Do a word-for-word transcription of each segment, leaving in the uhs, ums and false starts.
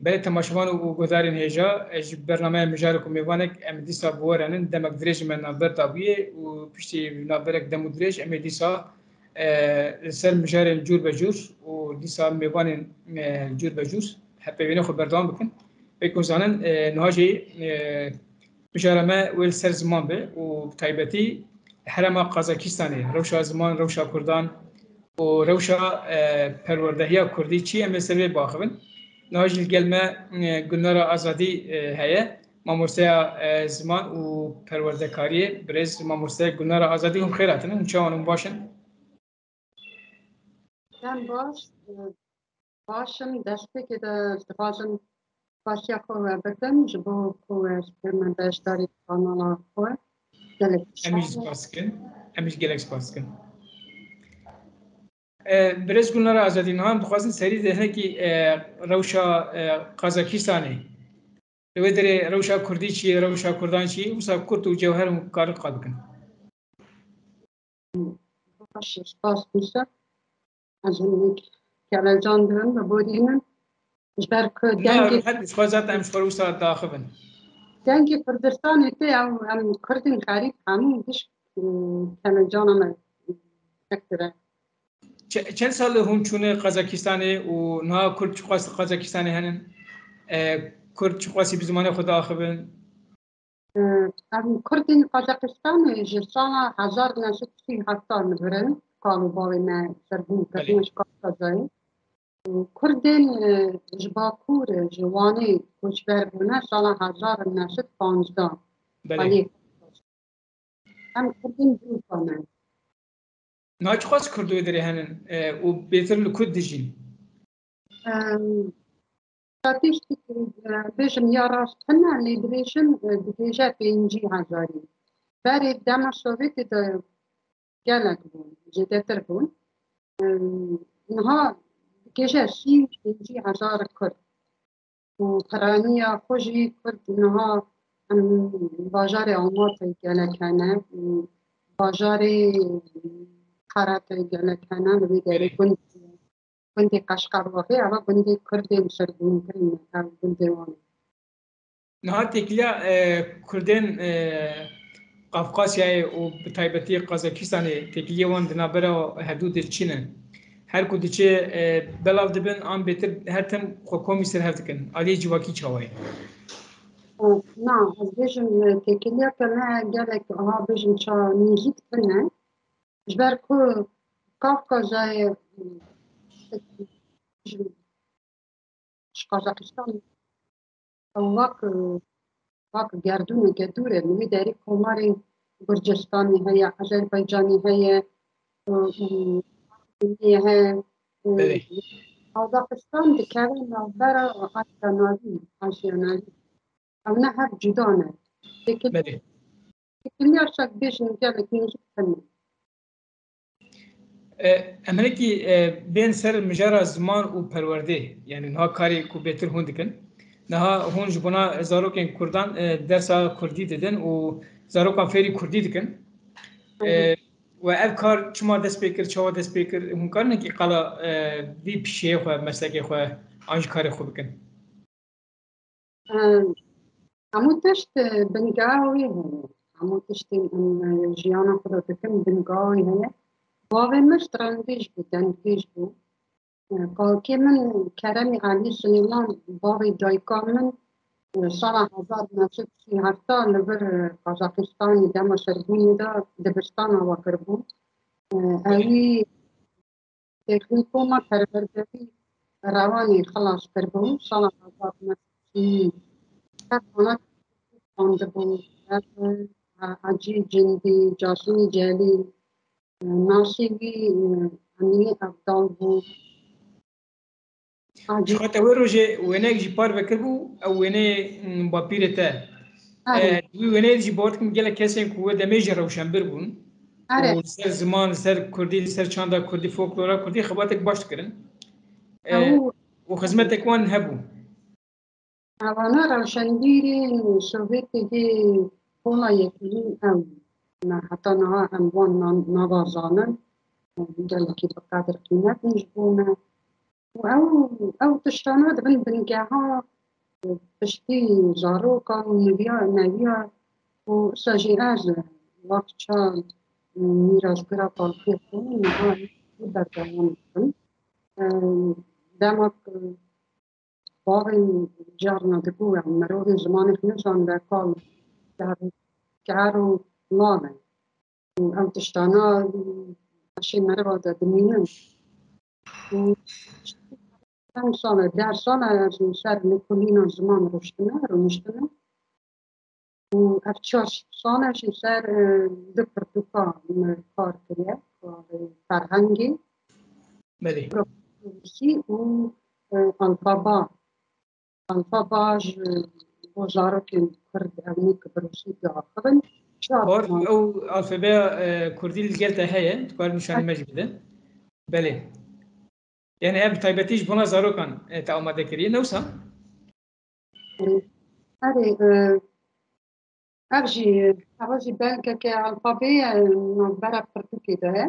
Belê temaşevan û guhdarên hêja, e, ji bernameya Mijarek û Mêvanek em dîsa bi we re nin. Demek dirêj me navber dabûye û piştî navberek dem û dirêj em ê dîsa, e, li ser mijarên cûr be cûr û dîsa mêvanên, e, cûr be cûr hevpeyvîna xwe berdewam bikin. Wek hûn zanin, e, niha jî, e, mijara me wê li ser ziman be û bi taybetî li herêma Qazakistanê rewşa ziman, rewşa Kurdan, û rewşa, e, perwerdehiya kurdî çi ye, em ê ser vê biaxivin. Niha jî li gel me, e, Gulnara Azadî, e, heye, mamosteya, e, ziman û perwerdekariyê, birêz mamoste Gulnara Azadî, hûn xêr hatin, hûn çawan, hûn baş in? Dem baş, e, baş im, destpêkê de ez dixwazim spasiya xwe we bikim ji bo ku we kir me beşdarî kanala xwe. Gelek Em jî spas in. Spas dikin. Em jî gelek spas dikin. E, Birêz Gulnara Azadî, niha em dixwazin serî de hinekî, e, rewşa, e, Qazakistanê. Li wê derê rewşa kurdî çi ye, rewşa kurdan çi ye, wisa kurt û cewher hûn karin qal bikin. Baş, spas Nûser. Ez hinek kelecan dibim, biborînim. Ji ber ku Na, dengê, her ji xwe zaten em ji xwe re wisa diaxivin. Dengê Kurdistanê tê, ew em Kurdên xerîb hemû gişk, e, kelecana me tek dire. Çe-, çend sal e hûn çûne Qazakistanê û niha Kurd çiqas Qazakistanê henin? E, Kurd çiqasî bi zimanê xwe diaxivin? E, em Kurdên Qazakistanê ji sala hezar neh sed û sî heft li vir in, kal û bavê me serbûn Belê. kirine ji Kafkazayê. Kurdên, e, ji Bakur, e, ji Wanê koçber bûne sala hezar neh sed panzdeh. Belê. Aliyê Kafkaz. Em Kurdên Dûka ne. Niha çiqas Kurd wê derê henin, e, û bêtir li ku dijîn? Em, statîstîk, e, bêjim ya rast tune, lê dibêjin, e, digêje pêncî hezarî. Berê dema Sovyetê de gelek bûn, zêdetir bûn. Em, niha digêje sî û pêncî hezar Kurd. Û piraniya xwe jî Kurd niha em bajarê Amatê gelek hene, û bajarê Qeretê gelek hene, li wê derê Belê. gund, gundê Qeşqerwaxê, eva gundê Kurdên serbûnkirin e, ev gundê wan e. Niha têkiliya, e, Kurdên, e, Qafqasyayê û bi taybetî Qazakistanê têkiliyê wan di navbera hevdû de çi ne? Her ku diçe, e, belav dibin an bêtir her tim xwe komî ser hev dikin. Aliyê civakî çawa ye? Na, ez bêjim, e, têkiliya ke me gelek aha bêjim ça nêzîk tune. Ji ber ku Kafkazayê, e, ji Qazaxistan ew wek, wek gerdûneke dûr e. Li wê derê komarên Gurcistanê heye, Azerbaycanê heye, û, û Armeniyê heye. Belê. Qazaxistan dikeve navbera Asya Navîn, Asya Navîn. Ew ne hev cuda ne. Têkil-, Belê. Têkiliya şek bêjin gelek nêzîk tune. E, em hinekî, e, bên ser mijara ziman û perwerdê, yani niha karê ku bêtir hûn dikin. Niha hûn ji bona zarokên kurdan, e, dersa kurdî didin û zarokan fêrî kurdî dikin. E, Hı hı. We ev kar çima dest pê kir, çawa dest pê kir? Hûn karin hinekî qala, e, vî pişeyê xwe, meslekê xwe an jî karê xwe bikin? Em, hemû tişt, e, bingeha wê heye. Hemû tiştên em, e, jiyana xwe de dikin, bingeha wê heye. Bavê min stranbêj bû, dengbêj bû. E, kalkê min Keremî Elî Silêman, bavê dayika min, e, sala hezar neh sed sî heft li vir, e, Qazaxistanê dema serbûnê de dibistana we kiribû. E, ewî Teknîkoma perwerdeya Rewanê xilas kiribû, sala hezar neh sed û sî. Her xanet xwendibû, ev, e, Hecî Cindî, Casîmî Celîl, e, nasê wî, e, Emînî Evdal bû. Hecî Ji xwe te wê rojê wêneyek jî parve kiribû, ew wêneyê, mm, bapîrê te. Erê. E, wî wêneyê jî bawer dikim gelek kesên ku wê demê jî rewşenbir bûn. Erê. Û li ser ziman, li ser kurdî, li ser çanda kurdî, folklora kurdî xebatek baş dikirin. E, Ew. Û xizmetek wan hebû. Ewana rewşenbîrên Sovyetê yê kola yekemîn ew ne. Heta niha em wan na-, nava zanin. Gelekî bi qedir qîmet in ji bo me. Û ew, ew tiştana dibin bingeha piştî zarokan û neviya, neviya û îsa jî ez wexta mîrasgira kalkê xwe niha berdewam dikim. Em, dema ku bavê carna digo, em, mirovê zimanê xwe nizanibe kal, ker, ker û lal e. Û ew tiştana, em, paşê meriva de dimînin. Û çend sal e, deh sal e ez li ser lêkolîna ziman rûniştime, rûniştime. Û ev çar sal e jî ser, e, du pirtûka min kar kiriye, ferhengê, Belê. Rûsî û, e, alfaba. Alfaba ji bo zarokên kurd, ew nê ku bi rûsî diaxivin. Çar Bar, sal. Ew alfabeya, e, kurdî li gel te heye, tu karî nîşanî me jî bide. Belê. Yani ev bi taybetî ji bona zarokan, e, te amade kiriye, ne wisa? Erê, e, ev jî, ev jî belgeke alfabê ye, navbera pirtûkê de ye.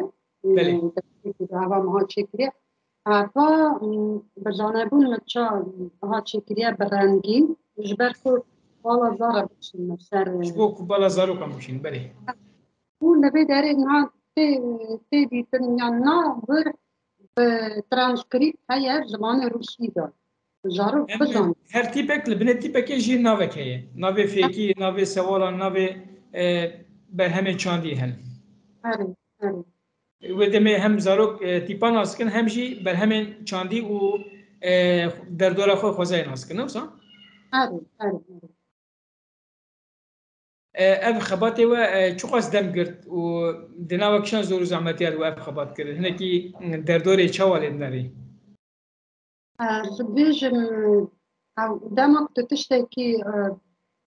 Belê. E, pirtûkê de ava min hat çêkiriye. Ava, m, bi zanebûn min ça hat çêkiriye bi rengî, ji ber ku bala zara bikişîne ser, e, Ji bo ku bala zarokan bikişîne, belê. Û li vê derê niha tê, tê dîtin yan na wir bi transkrîpt heye zimanê rûsî de. Zarok Em, bizan. Her tîpek li binê tîpekê jî navek heye. Navê fêkî, navê sewalan, navê, e, berhemên çandî hene. Erê, erê. Wê demê hem zarok, e, tîpa nas dikin, hem jî berhemên çandî û, e, derdora xwe xwezayê nas dikin, ne wisa? Erê, erê, erê. E, ev xebatê we, e, çiqas dem girt û di nava kîjan zor û zehmetiya de we ev xebat kir? Hinekî, mm, derdorê çawa lê dinerî? E, ez dibêjim, ew, dema ku tu tiştekî, e,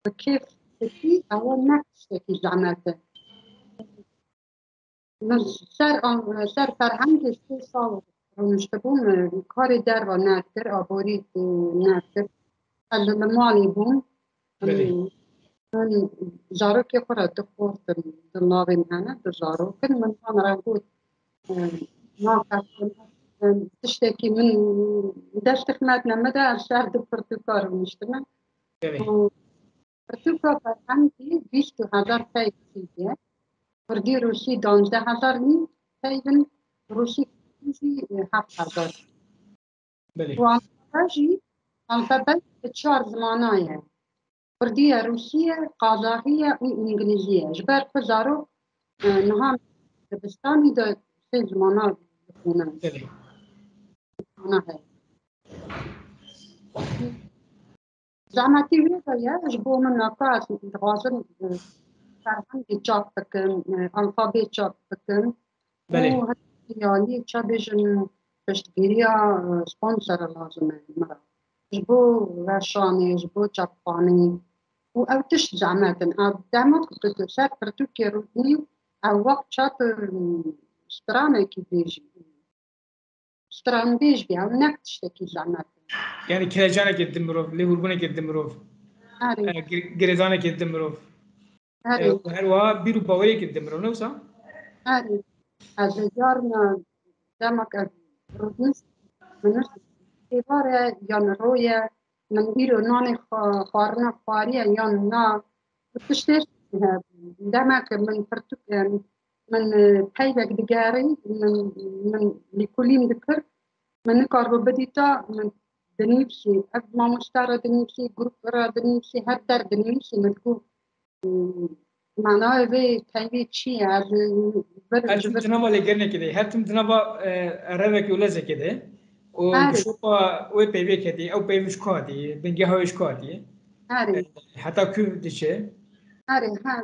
bi kêf dikî, ew ne tiştekî zehmet e. Min ser an-, ser ferhengê sê sal rûniştibûm, karê derva nekir, aborî, e, nekir. Ez li malê bûm. Belê. Min zarokê xwe re du xort in, du navên hene, du zarok in. Min wan re got, e, naxebtin, e, tiştekî min dest xizmet nemede, ez ser du pirtûka rûniştime. Belê. Û pirtûka ferhengî bîst û hezar peyv çêdiye. Kurdî, rûsî danzdeh hezar nî peyv in, rûsî jî heft hezar. Belê. Û alfabe jî, alfabe bi çar zimana ye. Kurdî ye, rûsî ye, qazaxî ye û îngilîzî ye. Ji ber ku zarok, e, niha dibistanî de sê zimana dixwînin. Belê. Zimana heye. Zehmetî wê de ye, ji bo min naka ez dixwazim, e, ferhengê çap bikim, e, alfabê çap bikim. Belê. Û heta yalî ça bêjin piştgiriya, e, sponsora lazim e min re. Ji bo weşanê, ji bo çapxanê. Û ew tişt zehmet in. A dema ku tu, tu ser pirtûkê rûdinî, ew wext ça tu, m, stranekî bêjî. Stranbêj bî, ew ne tiştekî zehmet e. Yani kelecanekê didin mirov, lêhûrbûnekê didin mirov. Erê. E, gir-, girêdanekê didin mirov. Erê. E, û her wiha bîr û baweriyekê didin mirov, ne wisa? Erê. Ez ê carna demek ez rûdinî, min nus êvar e yan ro ye, min îro nanê xwe-, xwarina xwariye yan na. Tiştê, e, demek min pirtûk, e, min, e, peyvek digerî, min, min lîkolîn dikir, min nikaribû bidîta, min dinivîsî, ev mamoste re dinivîsî, grup re dinivîsî, her der dinivîsî, min digot, e, manayê vê peyvê çi ye? Ez, e, vir, Her tim vir- di nava lêgerînekê de, her tim di nava, e, revekê û lezekê de. Û Erê. Gişopa wê peyvê ketî, ew peyv ji ku hatî, bingeha wê ji ku hatî. Erê. E, heta ku diçe. Erê, ha.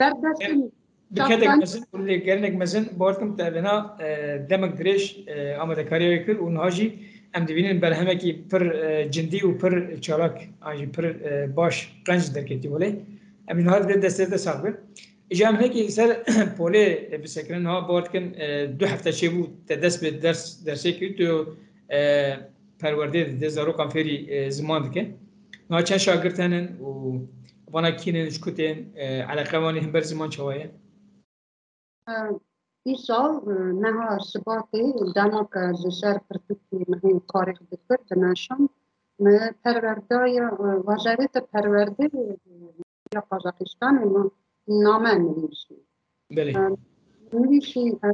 Berdestin Bi kedek çapdan- mezin û lêgerinek mezin, bawer dikim te vêna, e, demek dirêj, e, amadekariya wê kir û niha jî em dibînin berhemekî pir, e, cindî û pir çalak, an jî pir, e, baş, qenc derketî welê. Em jî niha divê destê te sax bin. Îja em hinekî li ser polê, e, bisekinin, niha bawer dikin, e, du hefte çêbû te dest bi ders, dersê kir, tu, e, perwerdê dide, zarokan fêrî, e, ziman dike. Niha çend şagirt henin û vana kî ne, ji ku tên, e, eleqe wan ê hember ziman çawa ye? E, Îsal, e, meha Şibatê, dema ku ji ser pirtûkê min karê xwe dikir, dimeşand, min perwerdeya, e, wezareta perwerdê, e, ya Qazaxistanê min name nivîsî. Belê. E, nivîsî, e,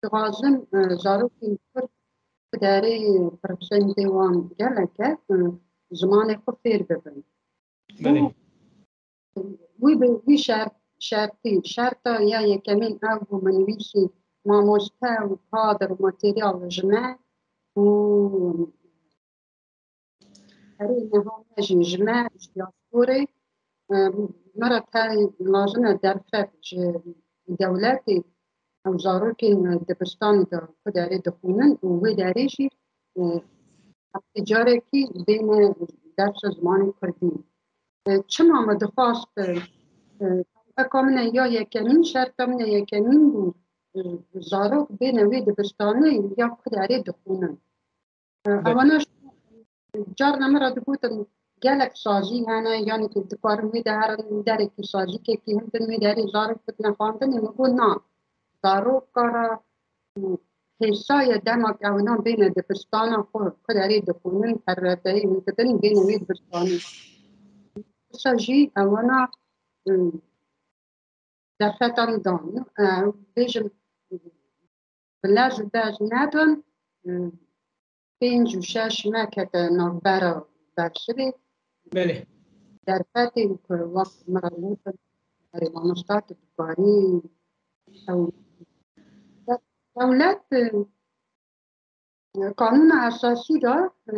dixwazim, e, zarokên Kurd ku derê profesyonelê wan gelek e, e, zimanê xwe fêr bibin. Belê. Wî bi wî şert, şertî, şerta ya yekemîn ew bû, min nivîsî mamoste û kadir û materyal ji me û herê niha me jî ji me, ji diasporê, e, me re tey lazim e derfet ji dewletê ew zarokên dibistanê de ku derê dixwînin û wê derê jî, e, heftê carekî bêne dersa zimanê kurdî. E, çima me dixwast, e, e, eka min e ya yekemîn, şerta min e yekemîn bû, e, zarok bêne wê dibistanê ya ku derê dixwînin. E, Evet. Ewana carna min re digotin, gelek sazî hene, yanî ku dikarin wê de herin derekî sazîkekî hindin wê derê zarok bidine xwendinê, min got na. Zaroka re, û hêsa ye dema ku ewna bêne dibistana xwe, ku derê dixwînin, perwerdeyê hûn didin, bêne wê dibistanê. Wisa jî ewana, û, derfetan dan. Ew bêjin, bi lez û bez nedin, pênc û şeş mekete navbera berşivê. Belê. Derfetên ku wek min re gotin, erê mamosta tu dikarî ew dewlet, e, Kanûna Esasî de, e,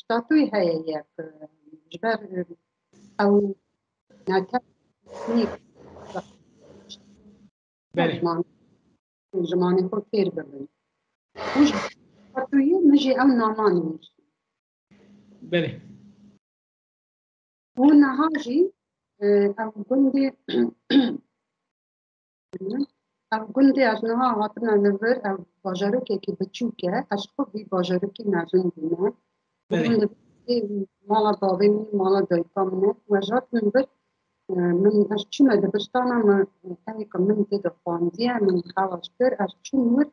statûyê heye yek, e, ji ber, e, ew netew nî Belê. ziman, zimanê xwe fêr bibin. Û ji statûyê min jî ew nama nivîsî. Belê. Û niha jî, e, ev gundê, ev gundê ez niha hatime li vir, ev bajarokekî biçûk e, ez xwe vî bajarokî mezin bûme. Belê. Gundê mala bavê min, mala dayika min e. Û ez hatim vir, e, min, ez çûme dibistana min, e, evê ku min tê de xwendiye, min xewas kir, ez çûm wir,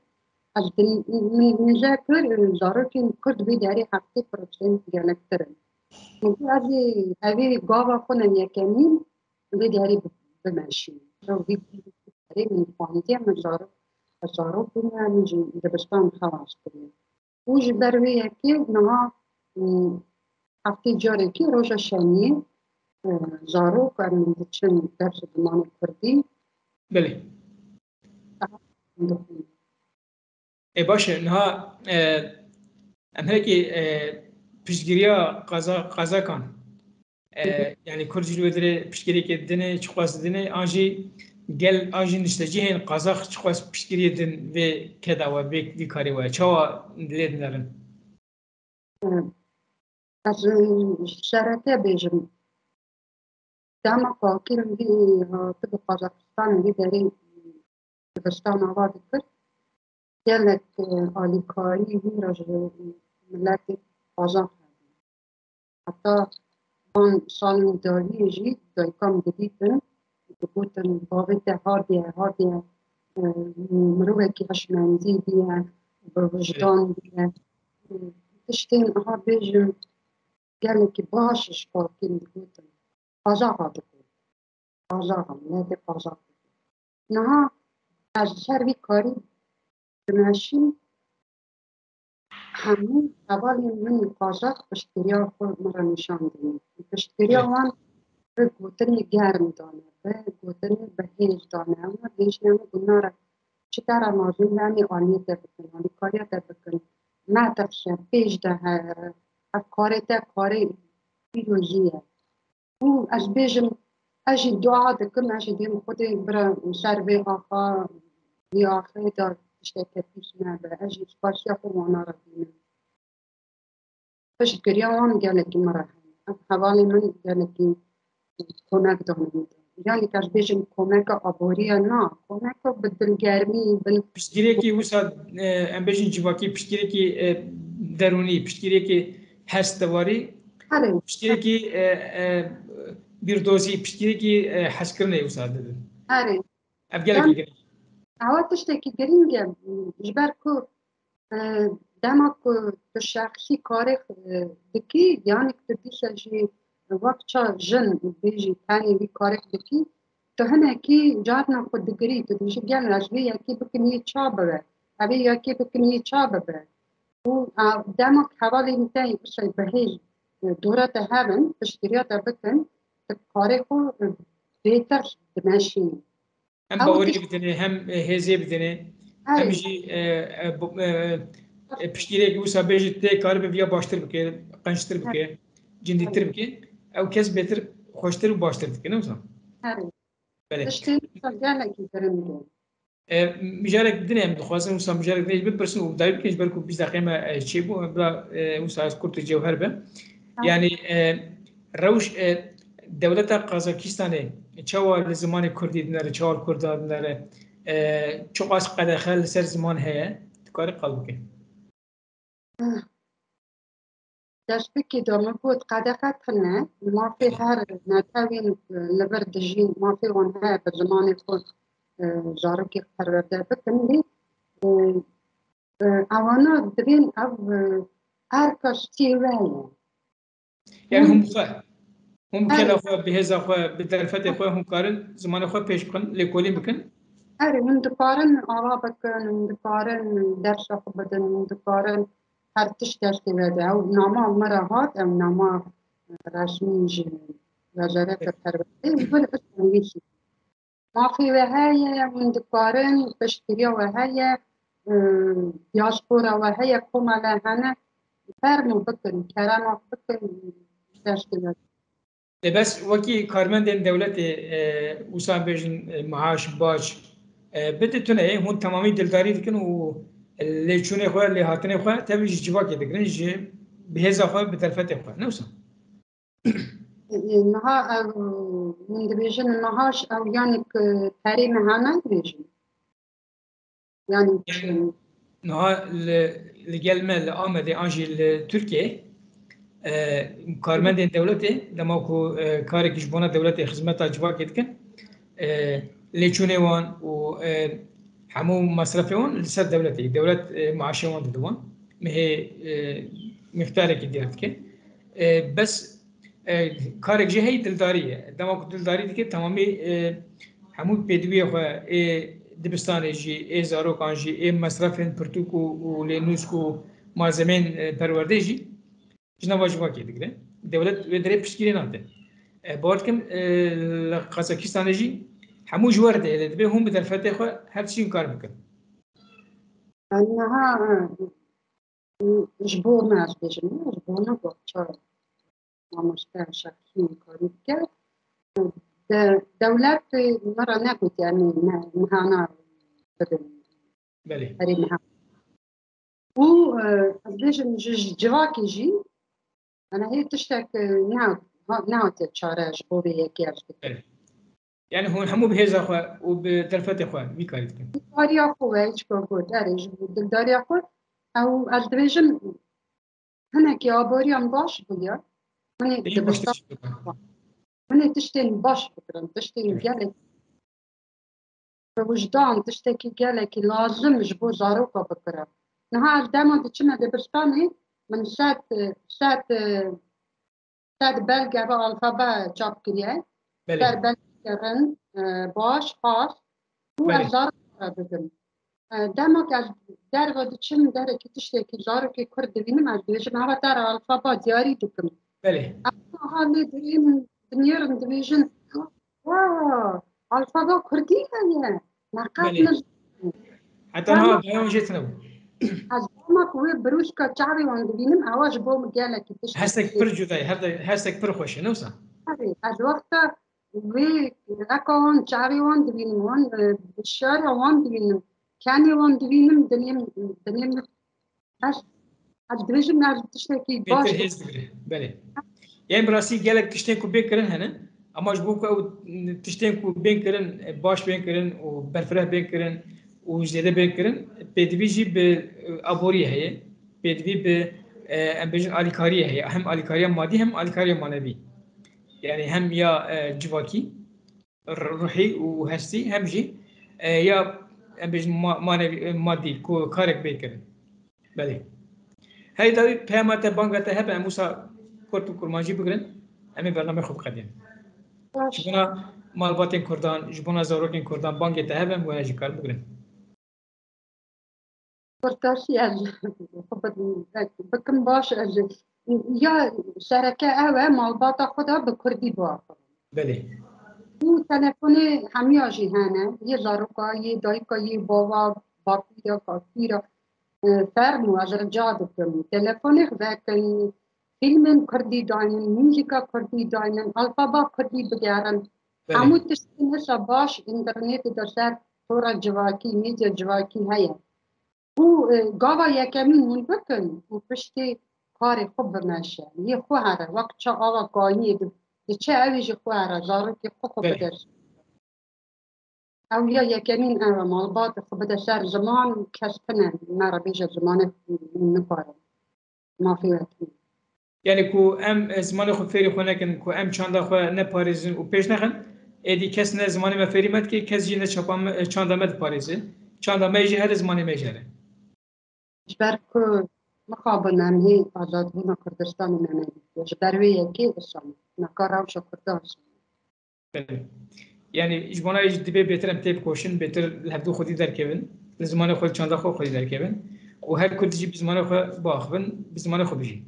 ez din-, min nîze kir, e, zarokên Kurd vê derê heftê prosent gelektir in. Min got, ez ê, ev ê gava xwe ne yekemîn vê derê bi-, bimeşînim. Ew vî derê min xwendiye, min zarok, ez zarok bûme, min jî dibistan xelas kiriye. Û ji ber wê yekê niha, û, heftê carekî roja şemiyê, e, zarok em diçin dersa zimanê kurdî. Belê. Dixwin. Ê, baş e, niha, e, em hinekî, e, piştgiriya qaza-, qazakan, e, yanî Kurd jî li wê dirê piştgiriyekê didine, çiqas didine, an jî gel, an jî niştecihên qazax çiqas piştgiriyê din vê keda we, vê, vî karê we, çawa lê dinerin? Ez, e, sereke bêjim. Dema ku Akîm vî hatibû Qazaxistanê vî derê dibistan ava dikir, gelek, e, alîkarî wî re ji miletê Qazax hebû. Heta van salên dawiyê jî dayika min didîtin, digotin, bavê te hatiye, hatiye, e, mirovekî hişmendî bûye, bi wijdan bûye. Tiştên aha bêjin gelekî baş ji xalkê min digotin. Qazaxa digot. Qazaxa, miletê qazax digot. Niha ez ser vî karî dimeşîm, hemû hevalên min û qazax piştgiriya xwe min re nîşan didin. Piştgiriya wan bi gotinê germ dane, bi gotinê bi hêz dane. Ew ne bêjî, em gunna re çi te re lazim be, em ê aliyê te bikin, alîkariya te bikin. Metirse, pêş de here, ev karê te karê pîrozî ye. Û ez bêjim, ez jî dua dikim, ez jî dêm Xwedê bira ser vê axa, vê axê de tişteke pîs nebe. Ez jî spasiya xwe wana re dînim. Piştgiriya wan gelekî min re heye. Ev hevalên min gelekî komek dane min de. Yanî ez bêjim komeka aboriya na, komeka bi dilgermî, bi Piştgirêkî wisa, e, em bêjin civakî, piştgirêkî, e, derûnî, piştgirêkî hestewarî, Erê. piştgirêkî, e, e, bîrdozî, piştgirêkî, e, hezkirinê wisa didin. Erê. Ev gelekî Em girîng. Ewa tiştekî girîng e, ji ber ku, e, dema ku tu şexsî karê, e, dikî, yanî tu dîsa jî wek ça jin bêjî tenê wî karê dikî, tu hinekî carna xwe digirî, tu dibêjî gel ez vê yekê bikim yê ça bibe, ev ê yekê bikim yê ça bibe. Û, e, dema ku hevalên te, mesela, bihêz, e, dora te hebin, piştgiriya te bikin, tu karê xwe, e, bêtir dimeşînî. Hem Ew bawerî tişt- bidinê, hem, e, hêzê bidinê, hem Erê. jî, e, e, bu, e, e, piştgirêkî wisa bêjî tê karibe viya baştir bike, qençtir bike, cindîtir bike. Ew kes bêtir, xweştir û baştir dike, ne wisa? Erê. Belê. Tiştên wisa gelekî giring e. E, mijarek din em dixwazin wisa mijarek din bipirsin û dayî bikin, ji ber ku bîst deqê me, e, çêbû, bila, e, wisa ez kurt û cewher be. Tamam. Yani, e, rewş, e, dewleta Qazakistanê çawa li zimanê kurdî dinere, çawa li kurda dinere, e, çiqas qedexe li ser ziman heye, dikarî qal bike? Destpêkê de min got, qedexe tune, mafê her netewên, e, li vir dijîn, mafê wan heye bi zimanê xwe, e, zarokê xwe perwerde bikin. Lê, e, e, ewana divên ev, e, erka stê we ye. Yani hûn bi xwe, hûn bi kela xwe, bi hêza xwe, bi derfetê xwe hûn karin zimanê xwe pêş bixin, lêkolîn bikin? Erê, hûn dikarin ava bikin, hûn dikarin dersa xwe bidin, hûn dikarin her tişt destê we de. Ew nama me re hat, ew nama resmî ji Wezareta Perwerdeyê, wê li vir wî jî. Mafê we heye, hûn dikarin, piştgiriya we heye, e, diaspora we heye, komele hene, fermo bikin, kerema bikin, destê we. Lê bes wekî karmendên dewletê, e, wisa bêjin, e, maaş, bac, e, bide tune ye, hûn temamî dildarî dikin û lêçûnê xwe, lêhatinê xwe tevî ji civakê digirin, ji bi hêza xwe, bi derfetê xwe. Ne wisa? Niha ew, min dibêjin, niha ji ew, yanî ku perê me hene dibêjin. Yanî Yani, niha li, li gel me li Amedê an jî li Tirkiyeyê, e, karmendên dewletê, dema ku, e, karekî ji bona dewletê xizmeta civakê dikin, e, lêçûnê wan û, e, hemû mesrefê wan li ser dewletê, dewlet, e, maaşê wan dide wan. Mehê, e, mîqdarekî diyar dike. E, bes, e, karek jî heyî dildarî ye. Dema ku dildarî dike, temamî, e, hemû pêdiviyê xwe ê dibistanê jî, ê zarokan jî, ê mesrefên pirtûk û, û lênûsk û malzemeyên, e, perwerdeyê jî ji nava civakê digire. Dewlet wê derê piştgirê nade. E, bawer dikim, e, li Qazakistanê jî hemû ji we re dihêle, dibê hûn bi derfetê xwe her tiştî kar bikin. Niha, e, ji bo me, ez bêjim, ji bo me, bo çar mamoste şexsî karî dike. De-, dewlet me re negotiye, em ê me-, mehana bidin. Belê. Herî mehan. Û, e, ez bêjim, ji, ji civakî jî, yani, hê tiştek, e, ne, ha-, nehatiye çare ji bo vê yekê ez dikim. Belê. Yani, hûn hemû bi hêza xwe û bi derfetê xwe vî karî dikin. Dildariya xwe, we hiç ku got, erê, ji bo dildariya xwe, ew, ez dibêjim, hinekî aboriyan baş bûye. Hûn ê Ê, baştir dibistan, çi bikin? Hûn ê tiştên baş bikirin, tiştên Evet. gelek bi wijdan, tiştekî gelekî lazim ji bo zaroka bikirin. Niha ez dema diçime dibistanê, min sed, sed, sed belge ve alfabe çap kiriye. Belê. Ser belgeke rind, e, baş, xas. Û Belê. ez zarokê re dibim. E, dema ku ez derve diçim, derekî tiştekî zarokê kurd dibînim, ez dibêjim, "Eva te re alfaba diyarî dikim." Belê. Ew niha lê dibînin, dinêrin, dibêjin, "Wa, alfaba kurdî heye." Neqet Belê. min. Heta Dema niha dayan jê tine bû. Ez dema ku wê birûşka çavê wan dibînim, ewa ji bo min gelekî tiştekî Hestek pir cuda ye, her de-, hestek pir xweş e, ne wisa? Erê, ez wexta wê reka wan, çavê wan dibînim, wan, e, şara wan dibînim, kenê wan dibînim, dilê min, dilê min, ez, ez dibêjim, ez tiştekî baş Bêtir hêz digire, belê. Yên bi rastî gelek tiştên ku bên kirin hene, ama ji bo ku ew tiştên ku bên kirin, e, baş bên kirin û berfireh bên kirin û zêde bên kirin, pêdivî jî bi, e, aboriyê heye, pêdivî bi, e, em bêjin alîkariyê heye, hem alîkariya madî hem alîkariya manevî. Yani hem ya, e, civakî, r-, ruhî û hestî, hem jî, e, ya em bêjin ma-, manevî, e, madî, ku karek bê kirin. Belê. Hey dawî peyama te, banga te hebe, em wisa kurt û kurmancî bigirin, em ê bernameyê xwe biqedînin. Baş. Ji bona malbatên Kurdan, ji bona zarokên Kurdan bangê te hebe, em were jî kar bigirin. Kurtaşî ez bikim baş ez ya sereke ew e malbata xwe de bi kurdî biaxivin. Belê. Û telefonê hemiya jî hene, yê zaroka, yê dayika, yê bava, bapîra, kakîra, e, fermo ez rica dikim. Telefonê vekin, fîlmên kurdî daynin, muzîka kurdî daynin, alfaba kurdî bigerin. Belê. Hemû tiştên wisa baş înternetê de ser tora civakî, medya civakî heye. Û, e, gava yekemîn hûn bikin û piştî karê xwe bimeşe. Yê xwe here, wek çi ava kayiyê di-, diçe, ew ê jî xwe here, zarokê xwe xwe Belê. bide. Ew ya yekemîn ew e, malbatê xwe bide ser ziman, kes tune, me re bêje zimanê hûn nikarin. Mafê we tune. Yani ku em, e, zimanê xwe fêrî xwe nekin, ku em çanda xwe neparêzin û pêş nexin, êdî kes ne zimanê me fêrî me dike, kes jî ne çapa me, e, çanda me diparêze. Çanda me jî here, zimanê me jî here. Ji ber ku mixabin em hê azadbûna Kurdistanê me nedîtiye. Ji ber wê yekê dişane. Naka rewşa Kurdan şane. Belê. Yani ji bona jî divê bêtir em têbikoşin, bêtir li hevdû xwedî derkevin, li zimanê xwe, li çanda xwe xwedî derkevin û her Kurd jî bi zimanê xwe biaxivin, bi zimanê xwe bijî.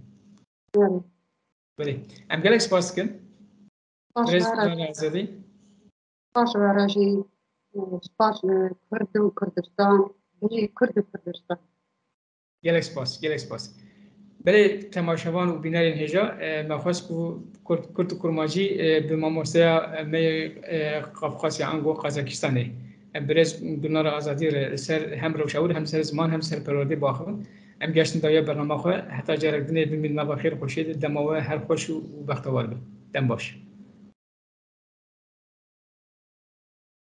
Belê. Belê. Em gelek spas dikin. Spas Birêz Mehmet. Dilara Azadî. Spas we re jî, e, spas, e, Kurd û Kurdistan, bijî Kurd û Kurdistan. Gelek spas, gelek spas. Belê temaşevan û bînerên hêja, e, me xwest ku Kurd, Kurd û Kurmancî, e, bi mamosteya me yê, e, Qafqasya ango Qazakistanê, e, birêz Gulnara Azadî re li ser hem rewşa wî, hem ser ziman, hem ser perwerdê biaxivin. Em geştin dawiya bernama xwe. Heta carek dinê bimînin nava xêr û xweşiyê de. Dema we her xweş û, û bextewar be. Dem baş.